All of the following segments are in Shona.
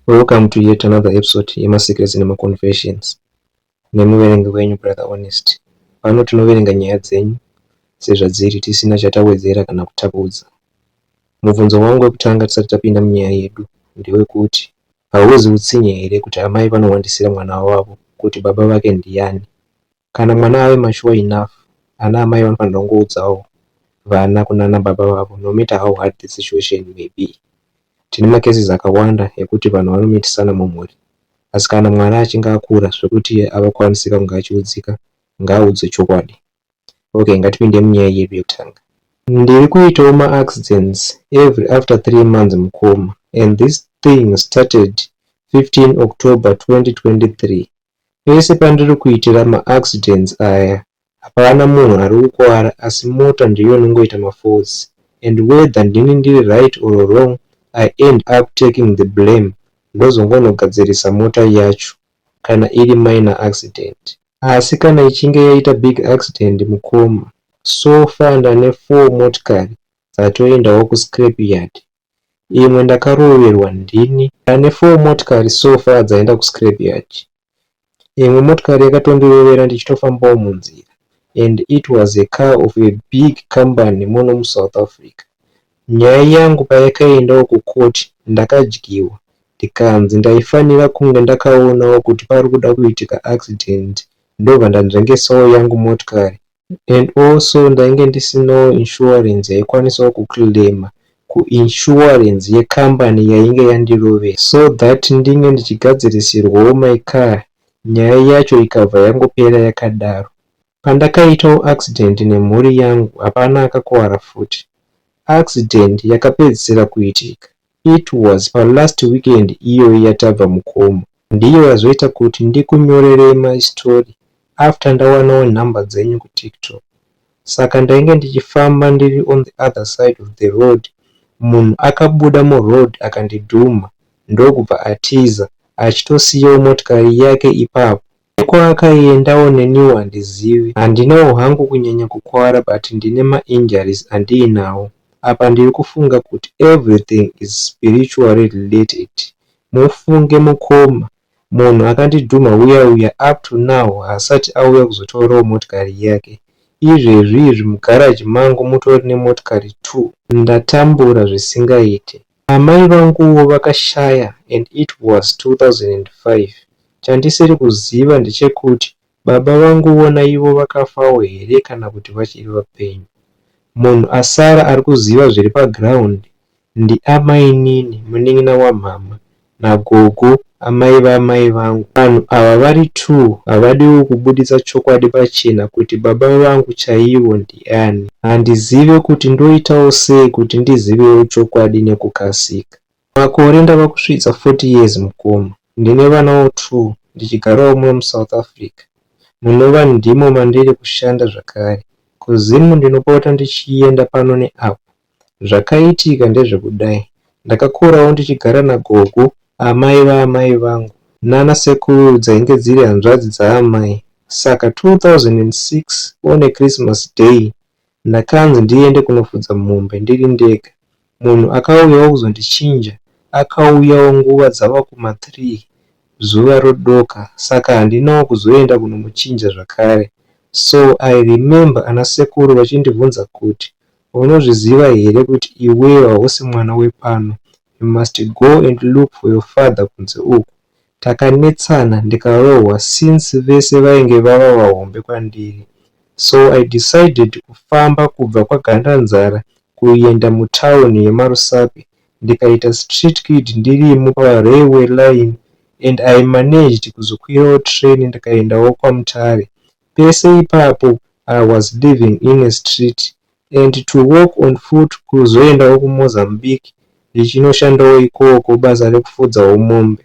Welcome to yet another episode yemaSecrets nemaConfessions nemuverengi wenyu Brother Honest. Pano tinoverenga nyaya dzenyu sezvadziri tisina chatawedzera kana kutapudza. Mubvunzo wangu wekutanga tisati tapinda munyaya yedu ndewekuti hauzi utsinye here kuti amai vanowandisira mwana wavo kuti baba vake ndiani? Kana mwana ave mature enough, ana amai vanofanira kungoudzawo vana kunana baba vavo, no matter how hard the situation may be. Tine macases akawanda ekuti vanhu vanomitisana mumhuri, asi kana mwana achinge akura zvekuti avakwanisika kunge achiudzika, ngaaudzwe chokwadi. Okay, ngatipinde munyaya yedu yekutanga. Ndiri kuitawo maaccidents every after 3 months, mukoma, and this thing started 15 October 2023. Pese pandiri kuitira maaccidents aya, hapana munhu ari kukuvara, asi mota ndiyo inongoita mafaults, and whether ndini ndiri right or wrong, I end up taking the blame. Ndozongonogadzirisa mota yacho kana iri minor accident, asi kana ichinge yaita big accident, mukoma, so far ndane 4 motikari dzatoendawo kuscrap yard. Imwe ndakaroverwa ndini. Ndane 4 motikari so far dzaenda kuscrap yard. Imwe motikari yakatondirovera ndichitofambawo munzira, and it was a car of a big company muno muSouth Africa. Nyaya yangu payakaendawo kukoti, ndakadyiwa, ndikanzi ndaifanira kunge ndakaonawo kuti pari kuda kuitika accident, ndobva ndanzvengesawo yangu motikari, and also ndainge ndisinawo insurance yaikwanisawo kuclaima kuinsurance yekambani yainge yandirovera so that ndinge ndichigadzirisirwawo my car. Nyaya yacho ikabva yangopera yakadaro. Pandakaitawo accident nemhuri yangu, hapana akakuvara futi. Accident yakapedzisira kuitika, it was palast weekend iyoyi yatabva, mukoma. Ndiyo yazoita kuti ndikunyorerei my story after ndawanawo nhamba dzenyu kuTikTok. Saka ndainge ndichifamba ndiri on the other side of the road. Munhu akabuda muroad akandidhuma, ndokubva atiza achitosiyawo motikari yake ipapo. Nekwaakaendawo neniwo handizivi. Handinawo hangu kunyanya kukuvara, but ndine mainjuries andiinawo. Apa ndiri kufunga kuti everything is spiritually related. Mufunge, mukoma, munhu akandidhuma uya uya, up to now haasati auya kuzotorawo motikari yake. Izvezvi izvi mugaraji mangu mutori nemotikari 2. Ndatambura zvisingaite. Amai vanguwo vakashaya and it was 2005. Chandisiri kuziva ndechekuti baba vanguwo naivo vakafawo here kana kuti vachiri vapenyu. Munhu asara ari kuziva zviri paground ndiamainini, munin'ina wamhama, nagogo, amai vaamai vangu. Vanhu ava vari 2 havadiwo kubudisa chokwadi pachena kuti baba vangu chaivo ndiani. Handizive kuti ndoitawo sei kuti ndizivewo chokwadi nekukasika. Makore ndava kusvitsa 40 years, mukoma. Ndine vanawo 2, ndichigarawo muno muSouth Africa, munova ndimo mandiri kushanda zvakare. KuZimu ndinopota ndichienda pano neapo. Zvakaitika ndezvekudai: ndakakurawo ndichigara nagogo, amai vaamai vangu, nana sekuru dzainge dziri hanzvadzi dzaamai. Saka 2006 on a Christmas Day, ndakanzi ndiende kunofudza mombe ndiri ndega. Munhu akauyawo kuzondichinja akauyawo nguva dzava kuma3 zuva rodoka, saka handinawo kuzoenda kunomuchinja zvakare. So I remember ana sekuru vachindibvunza kuti, "Unozviziva here kuti iwewe hausi mwana wepano? You must go and look for your father kunze uku." Takanetsana, ndikarohwa, since vese vainge vava vahombe kwandiri. So I decided kufamba kubva kwaGandanzara kuenda mutauni yemaRusape, ndikaita street kid ndirimo parailway line, and I managed kuzokwirawo train, ndikaendawo kwaMutare. Pese ipapo I was living in a street and to walk on foot kuzoendawo kuMozambique, ndichinoshandawo ikoko basa rekufudzawo mombe.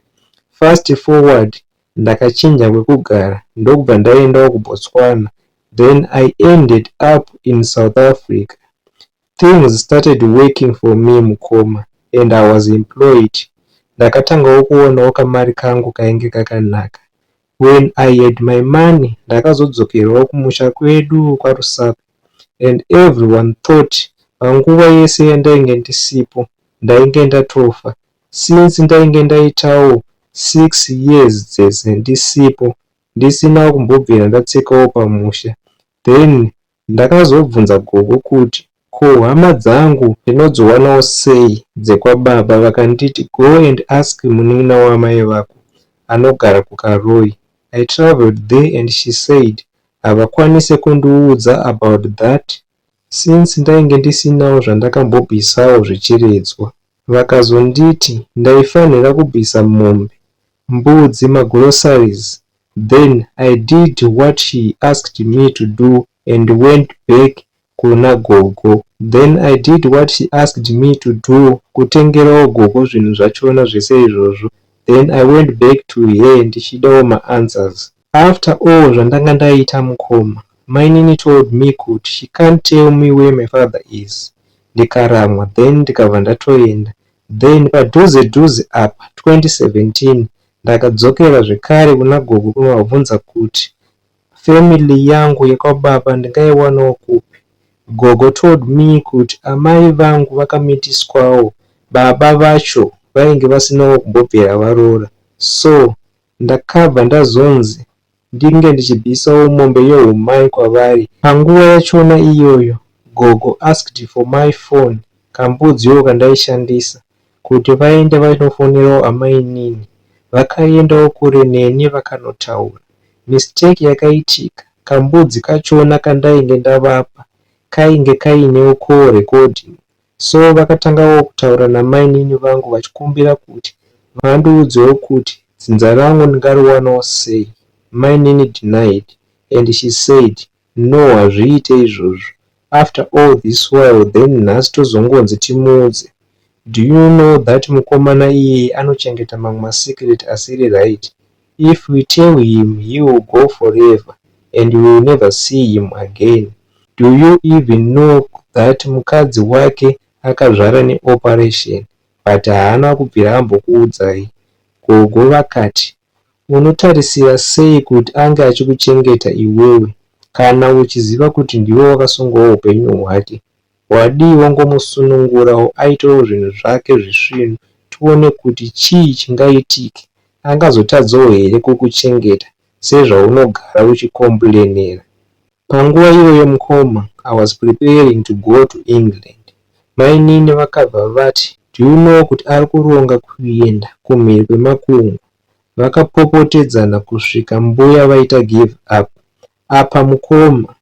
Fast forward, ndakachinja kwekugara, ndokubva ndaendawo kuBotswana, then I ended up in South Africa. Things started working for me, mukoma, and I was employed. Ndakatangawo kuonawo kamari kangu kainge kakanaka. When I had my money, ndakazodzokerawo kumusha kwedu kwaRusape, and everyone thought panguva yese yandainge ndisipo ndainge ndatofa. Since ndainge ndaitawo 6 years dzese ndisipo, ndisina kumbobvira ndatsikawo pamusha, then ndakazobvunza gogo kuti ko hama dzangu ndinodziwanawo sei dzekwababa. Vakanditi, "Go and ask munin'ina waamai vako anogara kuKaroi." I travelled there and she said havakwanise kundiudza about that since ndainge ndisinawo zvandakambobvisawo zvichiredzwa. Vakazonditi ndaifanira kubvisa mombe, mbudzi, magroceries. Then I did what she asked me to do and went back kuna gogo. Then I did what she asked me to do, kutengerawo gogo zvinhu zvachona zvese izvozvo. Then I went back to her ndichidawo maanswers. After all zvandanga ndaita, mukoma, mainini told me kuti she can't tell me where my father is. Ndikaramwa, then ndikabva ndatoenda. Then padhuze dhuze apa, 2017, ndakadzokera zvekare kuna gogo kunovabvunza kuti family yangu yekwababa ndingaiwanawo kupi. Gogo told me kuti amai vangu vakamitiswawo, baba vacho vainge vasinawo kumbobvira varoora. So ndakabva ndazonzi ndinge ndichibvisawo mombe yeumai kwavari. Panguva yachona iyoyo, gogo asked for my phone, kambudziwo kandaishandisa, kuti vaende vanofonerawo amainini. Vakaendawo kure neni vakanotaura. Mistake yakaitika, kambudzi kachona kandainge ndavapa kainge kainewo call recording. So vakatangawo kutaura namainini vangu vachikumbira kuti vandiudzewo kuti dzinza rangu ndingariwanawo sei. Mainini denied and she said, "No, hazviite izvozvo. After all this while, then nhasi tozongonzi timuudze? Do you know that mukomana iyeye anochengeta mamwe masecret asiri right? If we tell him, he will go forever and we will never see him again. Do you even know that mukadzi wake akazvara neoperation, but haana kubvira ambokuudzai?" Gogo vakati, "Unotarisira sei kuti ange achikuchengeta iwewe kana uchiziva kuti ndiwe wakasungawo upenyu hwake? Wadii wangomusunungurawo aitewo zvinhu zvake zvisvinu, tione kuti chii chingaitike? Angazotadzawo here kukuchengeta sezvaunogara uchicomplainera?" Panguva iyoyo, mukoma, I was preparing to go to England. Mainini vakabva vati, "Do you know kuti ari kuronga kuenda kumhiri kwemakungwa?" Vakapopotedzana kusvika mbuya vaita give up. Apa mukoma,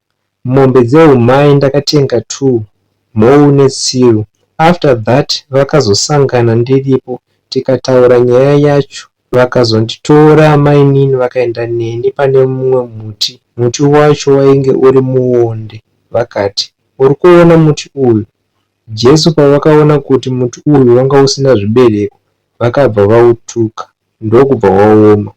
mombe dzeumai ndakatenga two, mhou netsiru. After that vakazosangana ndiripo, tikataura nyaya yacho. Vakazonditora amainini vakaenda neni pane mumwe muti. Muti wacho wainge uri muonde. Vakati, "Uri kuona muti uyu? Jesu pavakaona kuti muti uyu wanga usina zvibereko, vakabva vautuka, ndokubva waoma.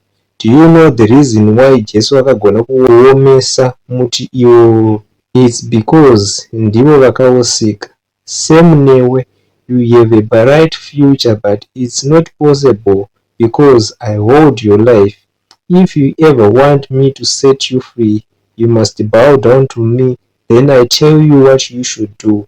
Do you know the reason why Jesu akagona kuomesa muti iwowo? It's because ndivo vakausika. Same newe, you have a bright future, but it's not possible because I hold your life. If you ever want me to set you free, you must bow down to me, then I tell you what you should do."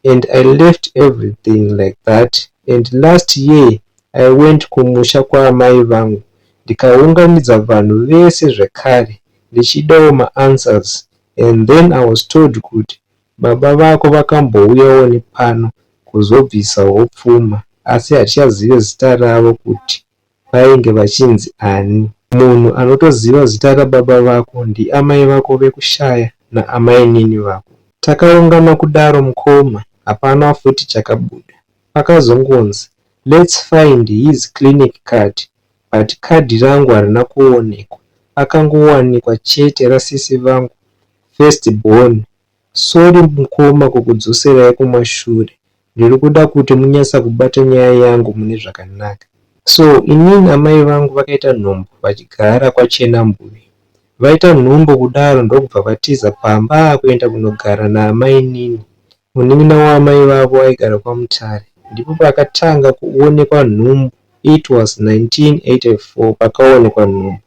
And I left everything like that. And last year I went kumusha kwaamai vangu, ndikaunganidza vanhu vese zvekare ndichidawo maanswers, and then I was told kuti baba vako vakambouyawo nepano kuzobvisawo pfuma, asi hatichazive zita ravo kuti vainge vachinzi ani. Munhu anotoziva zita rababa vako ndiamai vako vekushaya naamainini vako. Takaungana kudaro, mukoma, hapana futi chakabuda. Pakazongonzi, "Let's find his clinic card," but kadhi rangu harina kuonekwa. Pakangowanikwa chete rasisi vangu first born. Sorry mukoma kukudzoserai kumashure, ndiri kuda kuti munyatsa kubata nyaya yangu mune zvakanaka. So inini amai vangu vakaita nhumbu vachigara kwaChenambuya. Vaita nhumbu kudaro, ndokubva vatiza pamba kuenda kunogara naamainini, munin'ina waamai vavo aigara kwaMutare. Ndipo pakatanga kuonekwa nhumbu. It was 1984 pakaonekwa nhumbu.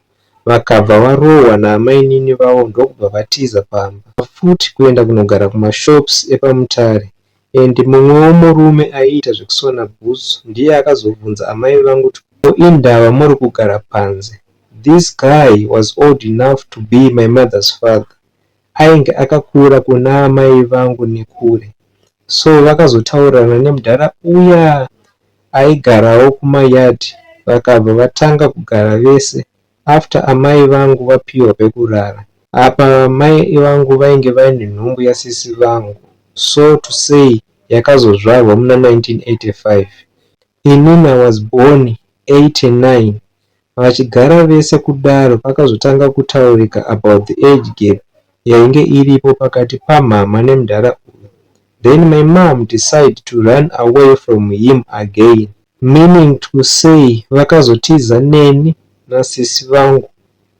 Vakabva varohwa naamainini vavo, ndokubva vatiza pamba futi kuenda kunogara kumashops epaMutare. And mumwewo murume aiita zvekusona bhutsu ndiye akazobvunza amai vangu kuti ko indava muri kugara panze. This guy was old enough to be my mother's father. Ainge akakura kuna amai vangu nekure. So vakazotaurirana nemudhara uya aigarawo kumayard vakabva vatanga kugara vese after amai vangu vapiwa pekurara. Apa mai vangu vainge vaine nhumbu yasisi vangu, so to say yakazozvarwa muna 1985. Inini I was born 89. Vachigara vese kudaro pakazotanga kutaurika about the age gap yainge iripo pakati pamama nemudhara uyu. Then my mom decide to run away from him again. Meaning to say vakazotiza neni nasisi vangu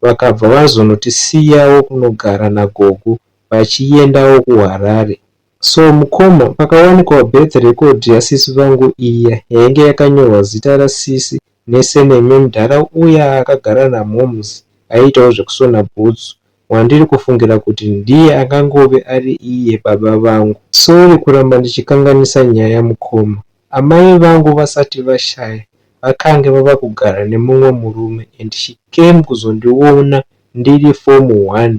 vakabva vazonotisiyawo kunogara nagogo vachiendawo kuHarare. So mukoma, pakawanikwa birth record yasisi vangu iya yainge yakanyorwa zita rasisi nesurname yemudhara uya akagara namoms aiitawo zvekusona bhutsu, wandiri kufungira kuti ndiye angangove ari iye baba vangu. Sorry kuramba ndichikanganisa nyaya mukoma. Amai vangu vasati vashaya vakange vava kugara nemumwe murume and she came kuzondiona ndiri form 1.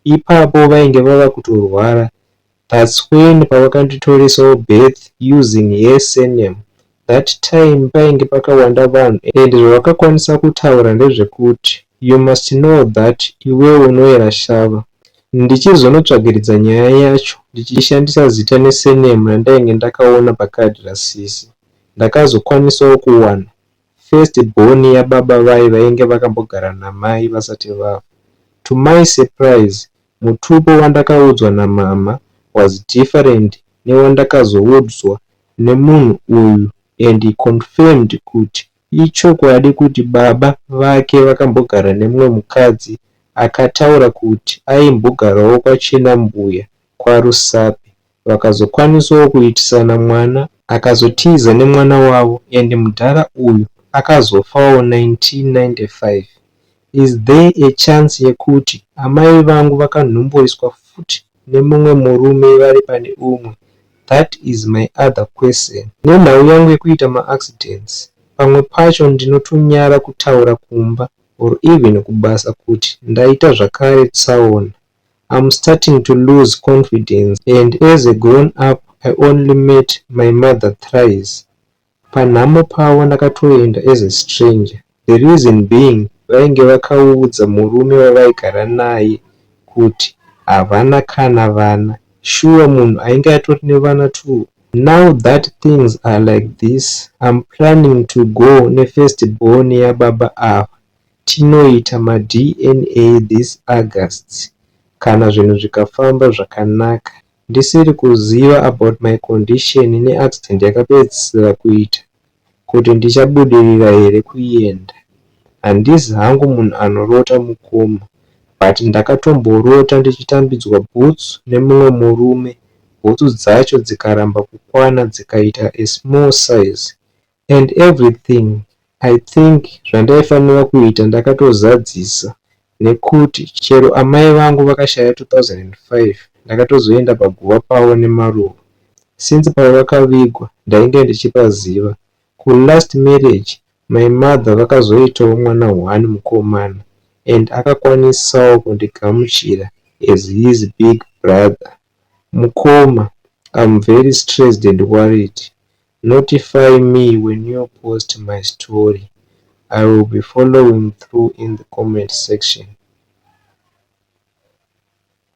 Ipapo vainge vava kutorwara. That's when pavakanditorisawo birth using her surname. That time painge pakawanda vanhu and zvavakakwanisa kutaura ndezvekuti you must know that iwewe unoyera shava. Ndichizonotsvagiridza nyaya yacho ndichishandisa zita nesurname randainge ndakaona pakadhi rasisi, ndakazokwanisawo kuwana first born yababa vai vainge vakambogara namai vasati vafa. To my surprise, mutupo wandakaudzwa namama was different newandakazoudzwa nemunhu uyu and he confirmed kuti ichokwadi kuti baba vake vakambogara nemumwe mukadzi akataura kuti aimbogarawo kwaChinambuya kwaRusape vakazokwanisawo kuitisana mwana akazotiza nemwana wavo and mudhara uyu akazofawo 1995. Is there a chance yekuti amai vangu vakanhumburiswa futi nemumwe murume vari pane umwe? That is my other question. Nenhau yangu yekuita maaccidents, pamwe pacho ndinotonyara kutaura kumba or even kubasa kuti ndaita zvakare tsaona. I'm starting to lose confidence and as a grown up I only met my mother thrice. Panhamo pavo ndakatoenda as a stranger. The reason being vainge vakaudza murume wavaigara naye kuti havana kana vana. Shuwa munhu ainge atori nevana too. Now that things are like this, I'm planning to go nefirst born yababa ava tinoita maDNA this August kana zvinhu zvikafamba zvakanaka. Ndisiri kuziva about my condition neaccident yakapedzisira kuita kuti ndichabudirira here kuenda. Handisi hangu munhu anorota mukoma, but ndakatomborota ndichitambidzwa bhutsu nemumwe murume, bhutsu dzacho dzikaramba kukwana dzikaita a small size. And everything I think zvandaifanira kuita ndakatozadzisa nekuti chero amai vangu vakashaya 2005 ndakatozoenda paguva pavo nemaruva. Since pavakavigwa ndainge ndichipaziva. Kulast marriage my mother vakazoitawo mwana one mukomana and akakwanisawo kundigamuchira as his big brother. Mukoma, I'm very stressed and worried. Notify me when you post my story. I will be following through in the comment section.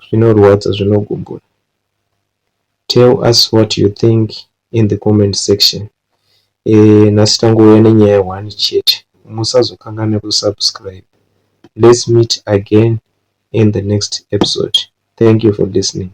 Zvinorwadza, zvinogumbura. Tell us what you think in the comment section. Nhasi tangouya nenyaya 1 chete. Musazokanganwa kusubscribe. Let's meet again in the next episode. Thank you for listening.